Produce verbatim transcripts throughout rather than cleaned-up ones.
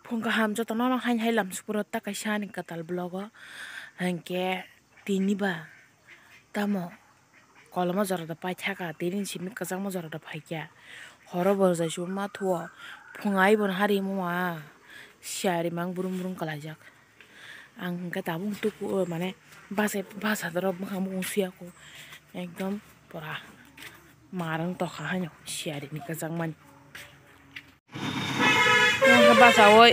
Phung kaham jotono no haini hai lam sukuro ta kaisa ani kwtal vlog o. Hinkhe tini ba tamo koloma jora da paithaka, tini simi kwchangma jora da phaikha. Horo bo jai suma thuo phungai bo hari muma siyari mang brum brum kalaijak. Ang hinkhe tabuk tuku mane bachai bachadoro bwkhang bukung suyako ekdom pura marwng tokha haino siyari ni kwchangmani. Yang khe bachaui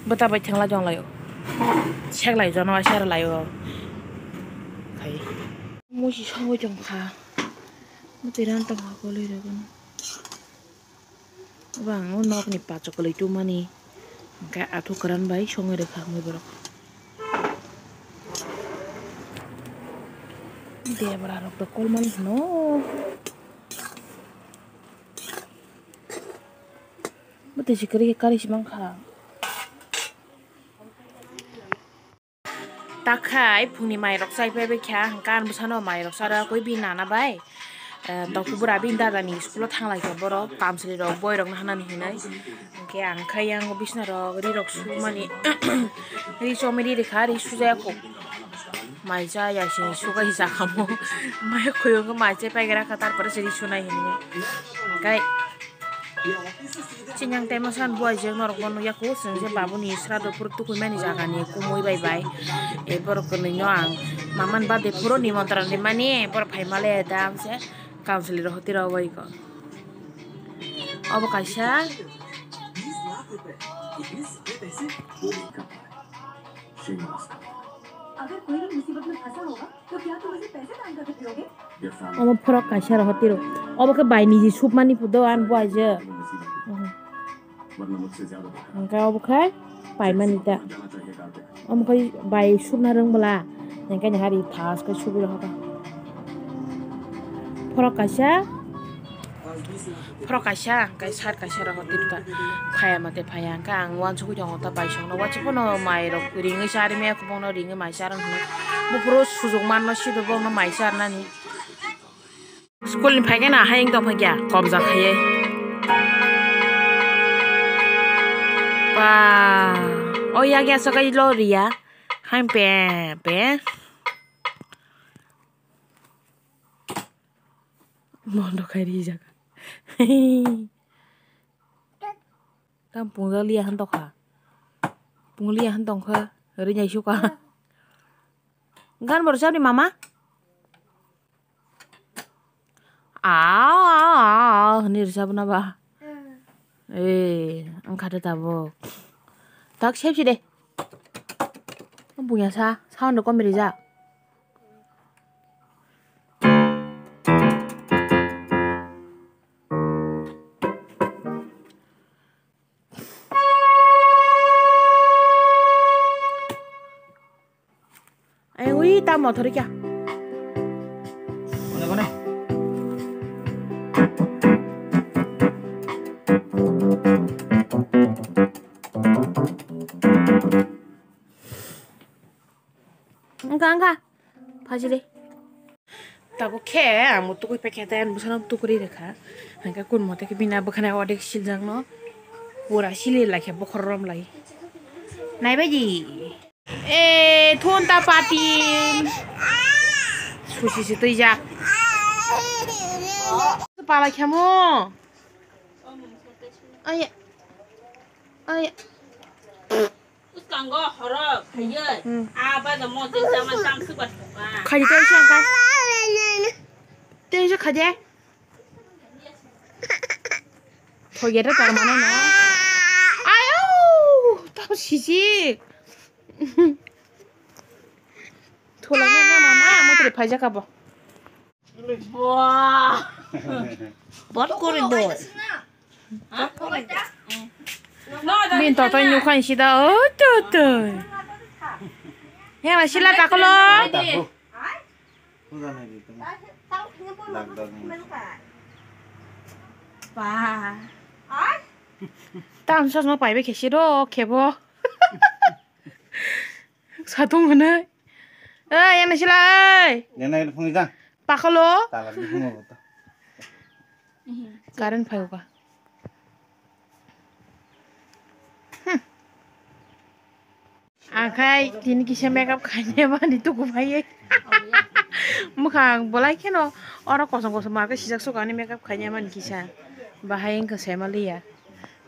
bwta bai thengla jonglaio. Seklai jono asar laio. Khai. Musi songwi tongkha. Muti ran tongkha koloi rok. Bang o nok ni pachakwlwi tumani. Hwnkhe athuk kwran bai songwi rwkha mui borok. Debra rok to kolmani hwno. Bwtwi se kwrwi khe kari se mankha. Takhai phungni mairok chai phaibai kha, hwnkhe ang bwsano mairok chara koi bini nana bai. Eh, tokhu bwra bini dadani school-o thanglai kha borok, kamchwlwi rok boirokno hanani hinwi. Hwnkhe ang khai yang bisna rok ri rok sumani, ri chomwi ri rikha, ri sujaya kho. Mai cha ya se sugai jakha mo. Mai khuyung mai chai paigra kha, tarpore se ri sunai hinwi. Hwnkhe Chini ang tei masa buai jeng norok bo nukya kho, chwng je babuni srado phuru tukui mani jaga ni kumui bai bai. E borok kwnwi no ang maman birthday phuru nimantron rimani, borok phai male dam se council rok hoti rok bai ko. Obo kaisa. अगर कोई भी मुसीबत में फंसा होगा, तो क्या तुम उसे पैसे दान करके पियोगे? Omo phorok kaisa rohor tiro. Obo khe bai niji supmani phudo ang buaijwk. Hwnkhe obo khe paimani ta. Omo khe bai supna rwng bwla. Hwnkhe ni hari thas khe sugwi rohor ta. Phorok kaisa. Phorok kaisa, hwnkhe shirt kaisa rohor tiro ta. Phaiya mate phaiya, hwnkhe ang uansugwi tongo ta bai songno. Uansuk phano mai rok ringwi charwmaya, kubungno ringwi mai charwng hwnwi. Buphuru sujuk manno sido bongno mai charnani. School ni phaikhe na hayung tong phaikya, kobja khaiwi. Ba, o yak ya sakai lo riya. Hain pe, pe. Mondo khai rijak. Tam pungjak liya han tokha. Pungliya han tongkha. Rinai suka. Gan bor sabni mama. Aw, aw, aw, aw, hwnwi rwchapna ba. Eh, wngkha de tabuk. Tak sepsi de. Buya sa, sound kom rijak. Ayang ui ta mothor kya. Kone, kone. Angka, angka. Phajile. Tabuk khe ang bo tukui paikha tei ani bwsano tukuri rwkha. Hwnkhe kun mote khe bini bwkhani odek siljakno pura sili laikha bokhorok romlai. Naibaidi. E thon ta patin. Susi si twijak. Pala khamo. Aya. Aya. Bwskango horo khaiwi, hmm, a baja mo jeng sama sam subar thokha. Khaidi tei se angka. Tei se khaidi. Thoge ta tar mano no. Ayo, tamo sisi. Thola na mama, mo tiri phaijak abo. Wah. Bot kori do. Bot kori do. Bin to to nyukhan sida, oh, to, to. He, ma sila takolo. Takbo. Puja nai di tong. Dak dak. Ba. Tam sos mo paibe khesi do, khebo. Satung hwnwi. Oi, yang naisila, oi. Yang naisila phungi jang. Pakalo. Tala di phungo to. Current phai uka. Hmm. Akhai tini kisa makeup khainai mani tuku phaiwi. Mwkhang bolai kheno oro kosom kosom marke sijak suka ani makeup khainai mani kisa. Bahai wngkha sema liya.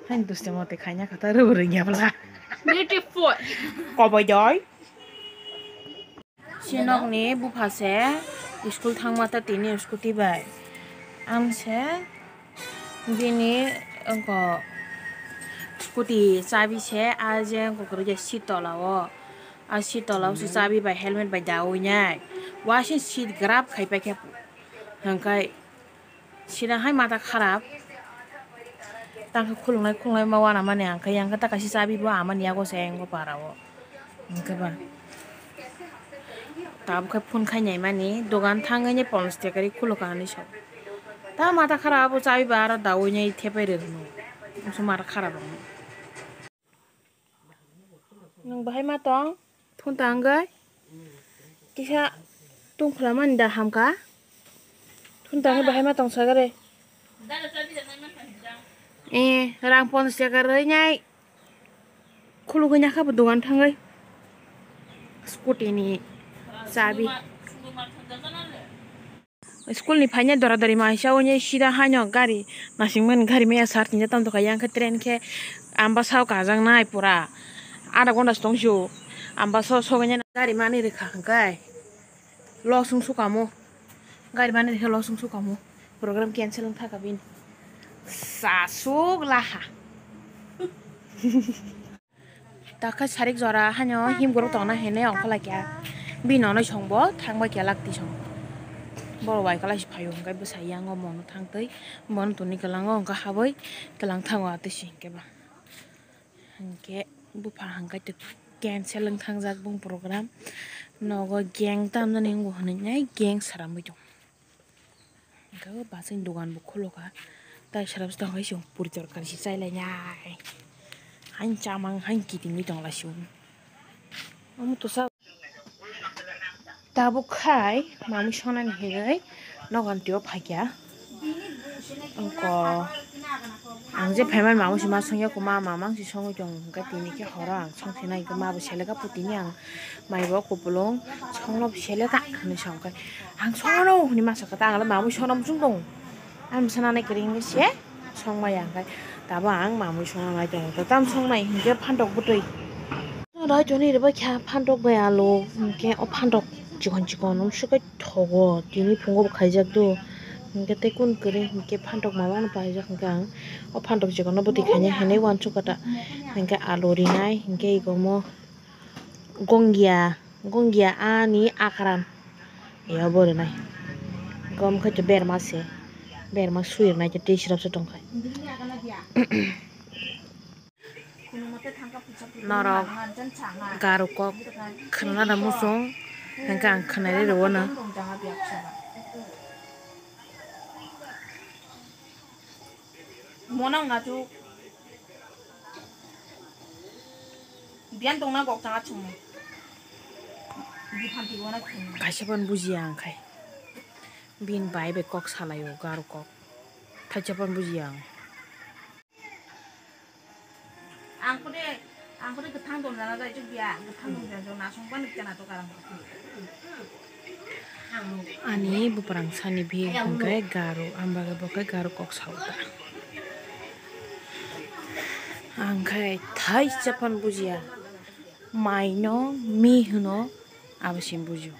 Hain duste mote khaina kha ta rw rwngya bwla. Beautiful. Koboi doi. Si nokni bupha se school thangma ta tini scooty bai. Ang se bini wngkha scooty chabi se a je wngkha kwrwi je seat tola o. A seat tola o se chabi bai helmet bai dawi nai. Wasing seat grab khai paikha hwnkhai. Sida hai mata kharap. Tangkhe khulungnai khulungnai ma wana mani ang khe yang khe ta kaisa chabi bo amani yago se engo para o. Hingkhe ba tabuk khe phone khainai mani dogan thangwi ni ponchash taka ri khulukha hinwi sa. Ta mata kharap abo chabi ba aro dawi nai thepai rwrwno. Masa mata kharap rwno. Nwng bahai ma tong? Thun ta wngwi? Kisa tungphla mani da hamkha? Thun ta wngwi bahai ma tong sagare? Eh, rang ponchash taka rwi nai. Khulugwi nakha bo dogan thangwi. Scooty ni chabi. School ni phaina dora dori maisa uni sida haino gari nasingmani gari maya sar tinja tamo tongkha yang khe train khe Ambasa o kajaknai pura adha ghonta se tong sio Ambasa o sogwi nai gari mani rwkha hwnkhe loss wng sukamo gari mani rwkhe loss wng sukamo program cancel wng thaka bini sasuk laha. Takha sarik jora haino himgorok tongna hinwi ongkha lai kha. Bini nonoi songbo thangbai kha lak twi song. Borok bai kwlai se phaio hwnkhe bwsa yango mono thangtwi bono toni kwlango hwnkhe habwi kwlang thango atwi se hwnkhe ba. Hwnkhe bupha hwnkhe cancel wng thangjak bong program. Nogo gang tamjani wngo hwnwi nai gang sramwi tong. Hwnkhe o bachani dogan bo khulukha. Tai sara bwskango hai chwng puri torkari se chai lainai. Haini chamang haini kitingwi tong laisio. Omo tosa tabuk khai mamwi sonani hinwi nogon tio phaikha. Wngkha ang je phaimani mamwi se ma songya koma mamang se songwi tong hwnkhe tini khe horo ang songsinai hwnkhe ma bo seleka putini ang. Maibo kupulung songno seleka hinwi songkhe ang songno hinwi masa khe ta ang mamwi songno muchung tongo. Ang bwsa nanai kwrwi hinwi se songmaya hwnkhe tabuk ang mamwi songno nai tongo tam songnai hinkhe phantok bwtwi. Rai toni rwbaikha phantok bai alu hinkhe o phantok chikon chikon wngsukai thogo tini phungo bo khaijak do hinkhe tei kun kwrwi hinkhe phantok mamano paijak hinkhe ang o phantok chikon no bwtwi khainai hinwi uansukha ta hinkhe alu rinai hinkhe ego omo. Gongya, gongya ani akran. Eya bo rinai. Gom khe berma se. Berma sui rinai khe tei sirap se tongkha. Norok garu kok khna da muchung. Hingke ang khna ri rwo no. Monang achu. Biyan tongna gok changa chwng. Biphan tigo na chwng. Kaisa phan bujiya ang khai. Bin bai bai kok salaio, garu kok. Thaisa phan bujiya ang. Ang kode, ang kode gethang dong jana jai chuk biya, gethang dong jana jai nasong ban chana to karang. Ani buprang sani bihik hwnkhe garu, ang bagwi bo khe garu kok sao ta. Ang khe thaisa phan bujiya, mai no mi hwno abo se bujio.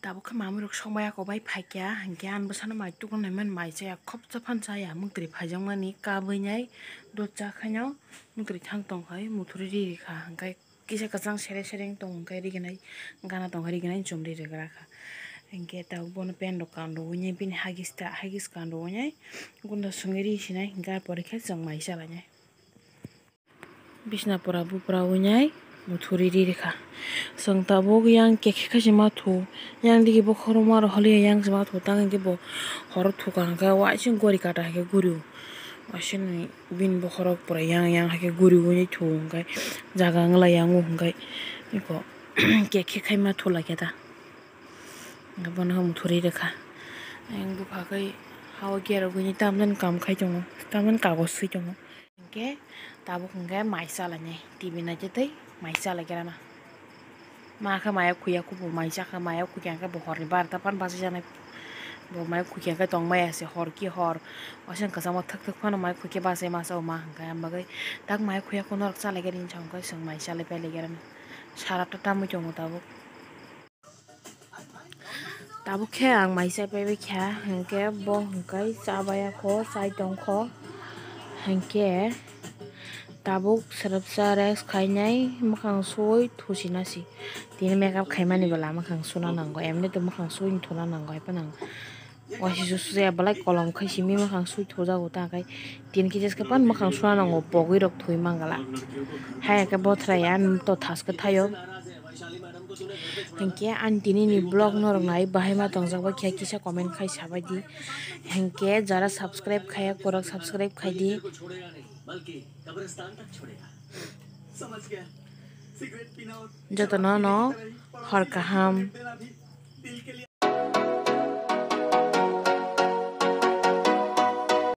Tabuk khe mamui rok songbai ako bai phaikya, hinkhe ani bwsano mai tuknai mani mai chaya, khopsa phano chaya, mwtwrwi phaijakmani kabui nai, do chakhaino mwtwrwi thang tongkhai, muthurwi ri rikha, hinkhe kisa kwchang sere sere wng tong, hinkhe riginai gana tongkha, riginai chumri rwgrakha, hinkhe tabuk bono pant rok kanrwi nai, bini hagis ta, hagis kanrwi nai, gunda songwi ri sinai, hinkhe ah pore khe chwng mai chalainai. Bisna pora bupra winai Muthuri ri rikha. Chwng tabuk yang kekhe khe se ma thu. Yang digi bokhorok ma rw holi yang se ma thu. Tang hwnkhe bo horo thuka hwnkhe waising gori kata hai khe guri o. Waising bini bokhorok pura yang yang hai khe guri ui thu hwnkhe jaga wng lai yang o hwnkhe eko kekhe khai ma thu lai khe ta. Hwnkhe bono muthuri rikha. Yang bupha khai ha o gerogwi tamjani kam khai tongo. Tamjani kagoj swi tongo. Hwnkhe tabuk hwnkhe mai chalainai, T V naitwi twi mai chalai khe rana. Ma khe maya khuya khe bo mai chakha, maya khukya khe bo horni barota phano bachai jaknai. Bo maya khukya khe tong maya se hor ki hor. Waising kwchangma thwk thwk phano maya khukya bachai masa o ma hwnkhe, am bagwi tak maya khuya khe norok chalai khe rinwi chwng khe chwng mai chalai pai lai khe rana. Sara ta tamwi tongo tabuk. Tabuk khe ang mai chai pai bai kha, hwnkhe bo hwnkhe cha baya kho, chai tong kho, hwnkhe tabuk swrapsa rest khainai mwkhang sui thusi nasi. Tini makeup khaimani bwla mwkhang suna nango, emni to mwkhang sui thuna nango, hai phano ang waisa su sujaya belai kolom khai simi mwkhang sui thujago ta khai. Tin kg khe pan mwkhang suna nango, pogwi rok thwi mangala. Hai khe bothrai ani to thaskhe thaio. Hinkhe ani tini ni vlog norok nai bahai ma tongjak bai khe kisa comment khai sabai di. Hinkhe jara subscribe khaiya, korok subscribe khai di. Jotono no hor kaham.